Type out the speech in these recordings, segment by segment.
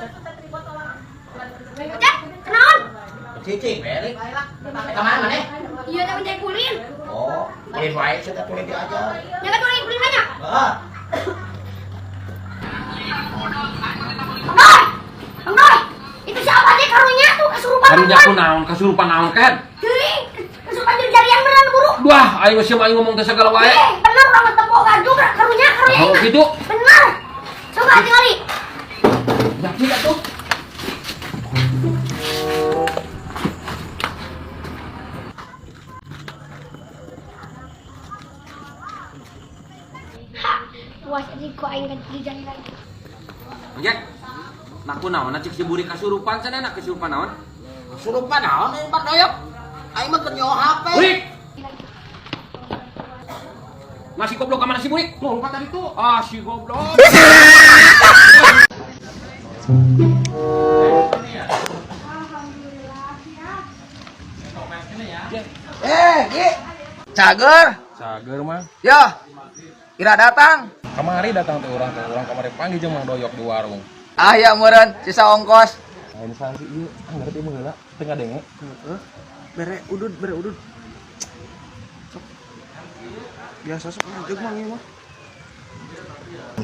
Cek, kenaon? Cicing, beri. Ka mana maneh? Iya, teh mencari kulin. Oh, kulin wae sia kulin diajar. Jangan kulin kulin banyak. Heeh. Bang Doi, itu siapa sih karunya tuh kesurupan? Karunya ku naon, kasurupan naon kan? Hei, kesurupan jari-jarian beneran buru. Wah, aing mah aing ngomong teh segala wae. Eh, bener orang tepok juga karunya, karunya. Oh, gitu. Bener. Coba tinggali. Yakin atuh. Ha, puas aja ku aing jari lagi. Jack. Nah ku naon cik si buri kasurupan cenah nak kesurupan naon? Kesurupan naon euy Pak Doyok? Aing mah keur nyaho HP. Burik. Masih goblok ka mana si burik? Lompat tadi tuh. Ah, si goblok. Gi. Cager. Cager mah. Ya. Ira datang. Kamari datang teh urang kamari panggil jeung Mang Doyok di warung. Ah ya meureun sisa ongkos. Lain sansi ieu anggar teh heula teu ngadenge. Heeh. Bere udud, bere udud. Sok. Biasa sok lanjut mang ieu mah.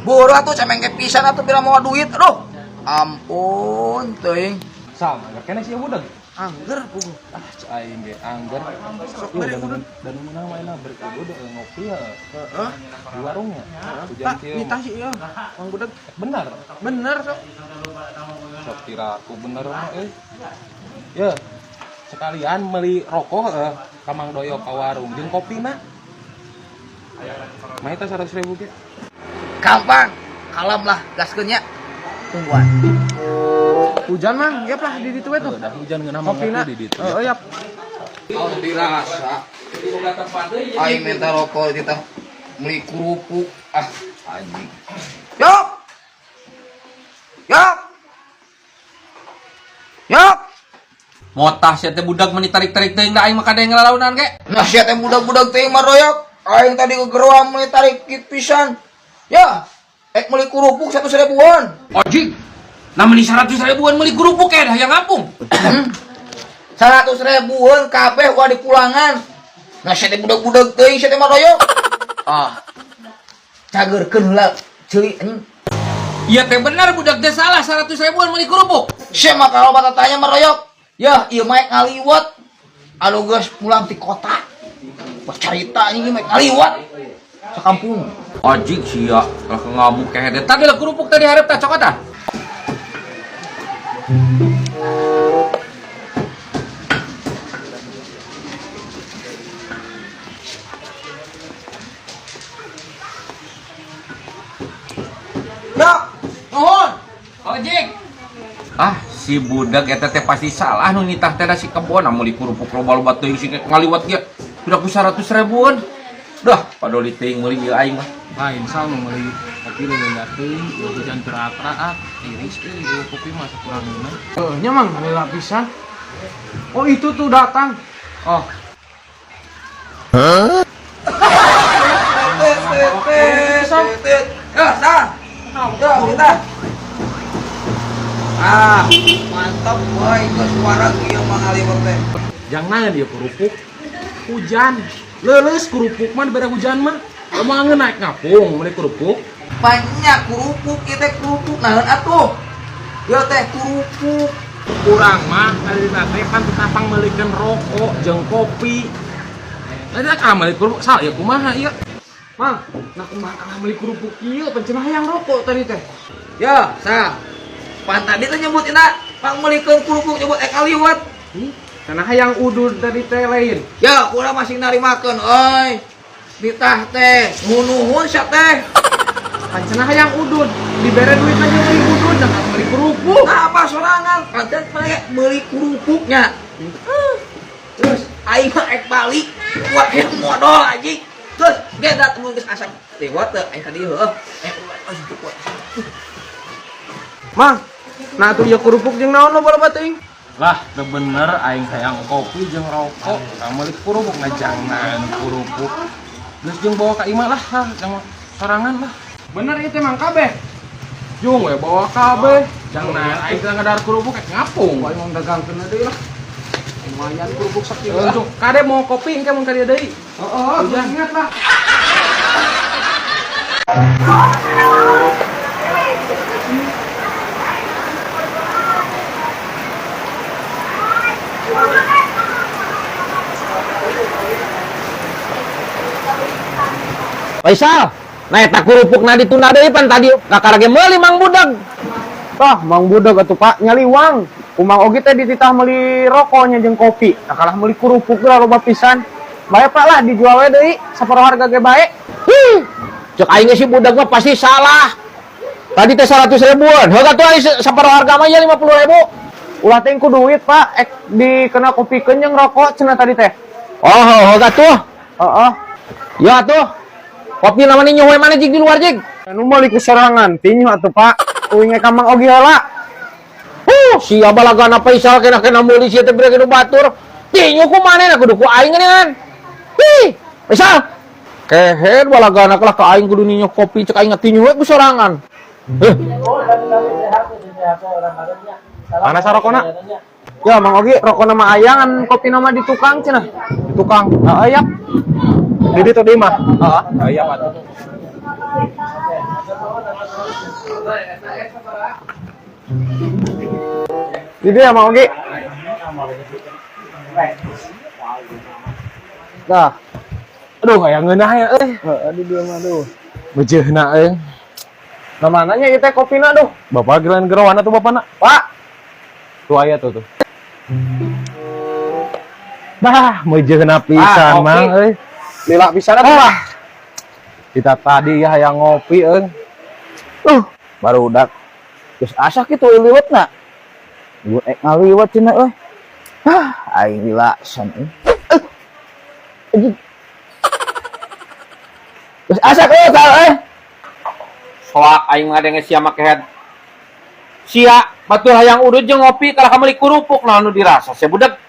Buru atuh cemengke pisan atuh bila mau duit. Aduh. Ampun teuing. Sama, anggar keneh sia budak. Angger puguh. Ah, aing ge angger. Sok bere udud. Dan meunang maena bere udud ngopi ya. Heeh. Di warungnya. Hujan kieu. Nitah sih ieu. Mang budak. Benar. Bener sok. Sok tiraku bener mah euy. Ya, sekalian meuli rokok ka Mang Doyok ka warung jeung kopina. Mah eta 100.000 ge. Gampang. Kalem lah gaskeun nya. Tungguan. Hujan mah, yap lah di ditu we tuh. Udah hujan ngeunah mah Kopina. ngopi di ditu. Heeh, yap. Oh, dirasa. Aing minta rokok kita meuli kerupuk. Ah, anjing. Yok. Yok. Yok. Motah sia teh budak meni tarik-tarik teuing da aing mah kadang ngelalaunan ge. Nah, sia teh budak-budak teuing mah royok. Aing tadi kegeroan meuli tarik pisan. Ya, ek meuli kerupuk 100 ribuan. Ojik. Nah meni 100 ribuan meuli kerupuk eh dah yang ngapung. 100 ribuan kabeh wah dipulangan. Nah, sia teh budak-budak teuing sia teh mah royok. Ah. Cageurkeun heula ceuli anjing. Iya teh bener budak teh salah 100 ribuan meuli kerupuk. Sia mah kalau mata tanya mah royok. Ya, ieu mah ngaliwat. Anu geus pulang ti kota. Bercerita anjing mah ngaliwat. Sakampung. Ojik sia, lah ngamuk kehe teh. Tadi lah kerupuk tadi hareup tah cokot tah. Yok, nuhun. Ojik. Ah, si budak eta teh pasti salah nu nitah teh si kebon meuli kerupuk loba-loba teuing sing ngaliwat ge. Udah ku 100 ribuan. Dah, padoli teuing meuli ieu aing mah. Lain sal nu meuli kopi leuleuna teuing, ieu hujan teu rata-rata, tiris euy ieu kopi mah sakurang ngeunah. Heeh, nya mang heula pisan. Oh, itu tuh datang. Oh. Hah? Ya, sah. Yo, kita. Ah, mantap boy, geus wareg ieu mah ngaliwat teh. Jangan dia kerupuk. Hujan. Leuleus kerupuk mah dibere hujan mah. Emang naik ngapung meuli kerupuk. Banyak kerupuk ieu teh kerupuk naon atuh? Ieu teh kerupuk. Urang mah tadi teh kan tetapang meulikeun rokok jeung kopi. Tadi kalah meuli kerupuk sal ya kumaha ieu? Mang, nah kumaha kalah meuli kerupuk ieu pencenah hayang rokok tadi teh. Ya, sah. Pan tadi teh nyebut ina pang meulikeun kerupuk nyebut ek ngaliwat. Karena hayang udud tadi teh lain. Ya, kurang masih narimakeun euy. Nitah teh, nuhun sia teh. Pancena hayang udud, dibere duit aja meuli udud jangan meuli kerupuk. Nah, apa sorangan? Pancen mah meuli kerupuknya. Terus aing mah ek balik, kuat yang modal anjing. Terus ge da temu geus asa lewat teh aing tadi heueuh. Aing kuat. Mang, nah tuh ieu kerupuk jeung naon loba-loba teuing? Lah, teu bener aing hayang kopi jeung rokok, meuli kerupuk ngajangnan kerupuk. Geus jeung bawa ka imah lah, jeung sorangan lah. Bener ieu teh mang kabeh. Jung we bawa kabeh. Jangan aing teh ngadar kerupuk kayak ngapung. Aing mau dagangkeun deui lah. Lumayan kerupuk sakilo. Langsung kade mau kopi engke mun ka dieu deui. Heeh, ingat lah. Faisal, nah eta kerupukna ditunda deui pan tadi kakara ge meuli Mang Budak. Tah, Mang Budak atuh Pak nyaliwang. Ku Mang Ogi teh dititah meuli rokoknya jeung kopi. Nah kalah meuli kerupuk geura loba pisan. Bae Pak lah dijual we deui saparo harga ge bae. Hih, cek aing si budak mah pasti salah. Tadi teh 100 ribuan. Heuh atuh aing saparo harga mah ieu 50 ribu. Ulah teh ku duit Pak, ek dikena kopikeun jeung rokok cenah tadi teh. Oh, heuh atuh. Heeh. Ya atuh. Kopi namanya nyowe mana jig di luar jig. Anu meuli ku sorangan tinyu atuh Pak. Uing ka Mang Ogi heula. Sia balagana Faisal kena-kena meuli sia teh bere nu batur. Tinyu ku manehna kudu ku aing geuningan. Hih, Faisal. Kehed balagana kalah ka aing kudu ninyo kopi cek aing tinyu we ku sorangan. Heh. Mana sarokona? Ya Mang Ogi, rokok nama ayangan kopi nama di tukang cenah. Di tukang. Heeh, yap. Di ditu deui mah. Heeh. Heeh, iya Pak. Di dieu ya Mang Ogi. Dah. Aduh, aya ngeunah ya euy. Heeh, di dieu mah aduh. Beujeuna euy. Nah mananya ieu teh kopina duh. Bapak geran gerowana tuh bapana. Pak. Tuh aya tuh tuh. Bah, meujeuna pisan Ah, kopi. Mang euy. Lila pisan atuh Pak. Kita tadi ya hayang ngopi euy. Barudak. Geus asa kitu liwetna. Gua ek ngaliwet cenah euy. Hah, aing lila san euy. Anjing. Geus asa euy ka euy. Soak aing ngadenge sia make head. Sia batur hayang udut jeung ngopi kalah ka meuli kerupuk naon nu dirasa sia budak.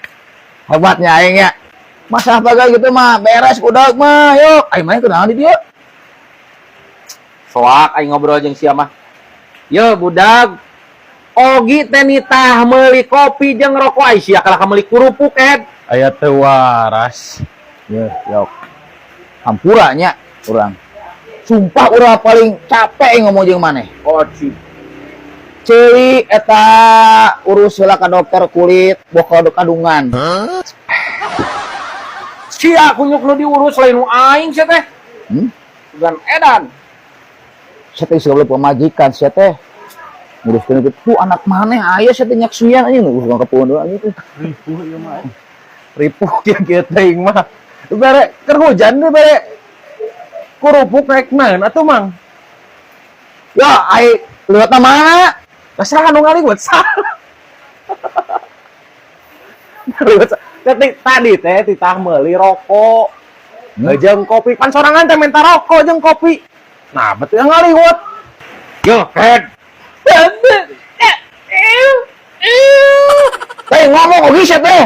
Hebatnya aing ya. Masalah bagai gitu mah beres budak mah yuk. Aing mah kunaon di dieu? Soak aing ngobrol jeung sia mah. Yo budak. Ogi teh nitah meuli kopi jeung rokok ai sia kalah ka meuli kerupuk head. Aya teu waras. Yeuh, yok. Hampura nya urang. Sumpah urang paling capek ngomong jeung maneh. Oh, cik. Ceuli eta urus heula ka dokter kulit boh kandungan. Sia kunyuk nu diurus lain nu aing sia teh. Hmm? Bukan edan. Sia teh segala pemajikan sia teh. Nguruskeun itu tuh anak maneh aya sia teh nyaksian anjing ngurus ka pondok anjing tuh. Ripuh ieu mah. Ripuh kieu-kieu teuing mah. Bere keur hujan teh bere kerupuk naik naon atuh Mang? Ya ai lewat mana? Lah saha nu ngaliwet saha? Ngaliwet saha? Tadi teh titah meuli rokok. Jeung kopi pan sorangan teh minta rokok jeung kopi. Nah, betul ngaliwet. Yo, head. Teh ngomong oge sia teh.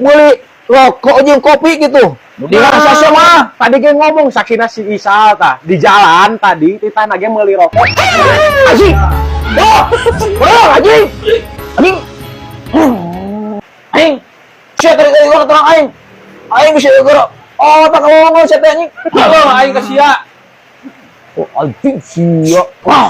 Meuli rokok jeung kopi gitu. Dirasa sia mah. Tadi ge ngomong saksina si Isal tah di jalan tadi titah nage meuli rokok. Anjing. Oh, oh anjing. Anjing. Aing. Sia tadi tadi gua terang aing. Aing bisa geura. Oh, tak ngomong sia teh anjing. Halo, aing ka sia. Oh, anjing sia. Wah.